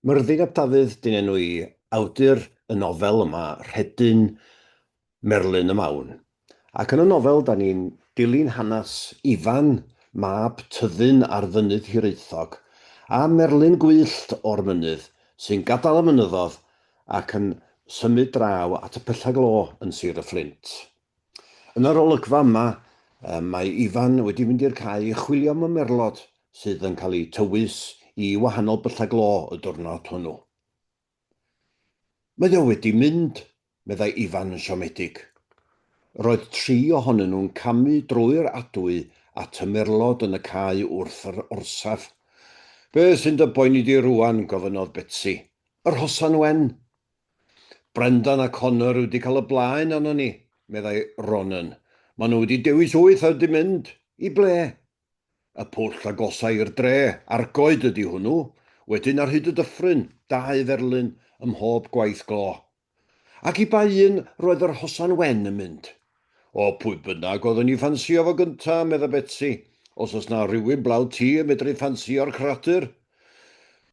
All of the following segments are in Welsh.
Myrddin ap Dafydd 'di'n enw i, awdur y nofel yma, Rhedyn Merlyn y Mawn. Ac yn y nofel 'da ni'n dilyn hanes Ifan, mab tyddyn ar Fynydd Hiraethog, a merlyn gwyllt o'r mynydd, sy'n gadael y mynyddodd ac yn symud draw at y pyllau glo yn Sir y Fflint. Yn yr olygfa yma, mae Ifan wedi mynd i'r cae i chwilio am y merlod sydd yn cael eu tywys i wahanol byllau glo y diwrnod hwnnw. Mae o wedi mynd, meddai Ifan yn siomedig. Roedd tri ohonyn nhw'n camu drwy'r adwy at y merlod yn y cae wrth yr orsaf. Be sy'n dy boeni di rŵan? gofynnodd Betsi. Yr hosan wen. Brendan a Connor wedi cael y blaen arnon ni, meddai Ronan. Maen nhw wedi dewis wyth a wedi mynd. I ble? Y pwll agosa i'r dre, Argoed ydi hwnnw, wedyn ar hyd y dyffryn, dau ferlyn ym mhob gwaith glo. Ac i ba un roedd yr hosan wen yn mynd? O, pwy bynnag oedd yn 'i ffansïo fo gynta, medda Betsi, os oes 'na rywun blaw ti yn medru ffansïo'r cradur.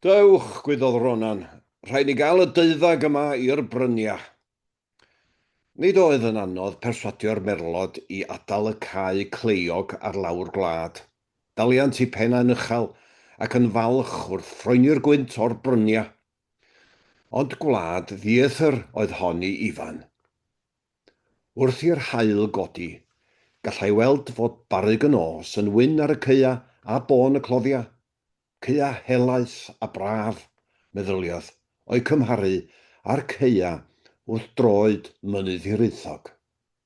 Dewch, gwyddodd Ronan, rhaid ni gael y deuddag yma i'r brynia. Nid oedd yn anodd perswadio'r merlod i adael y cae cleiog ar lawr gwlad. Daliant eu pennau'n uchel ac yn falch wrth ffroeni'r gwynt o'r bryniau. Ond gwlad ddieithr oedd hon i Ifan. Wrth i'r haul godi, gallai weld fod barrug y nos yn wyn ar y caeau a bôn y cloddiau. Caeau helaeth a braf, meddyliodd, o'u cymharu â'r caeau wrth droed Mynydd Hiraethog.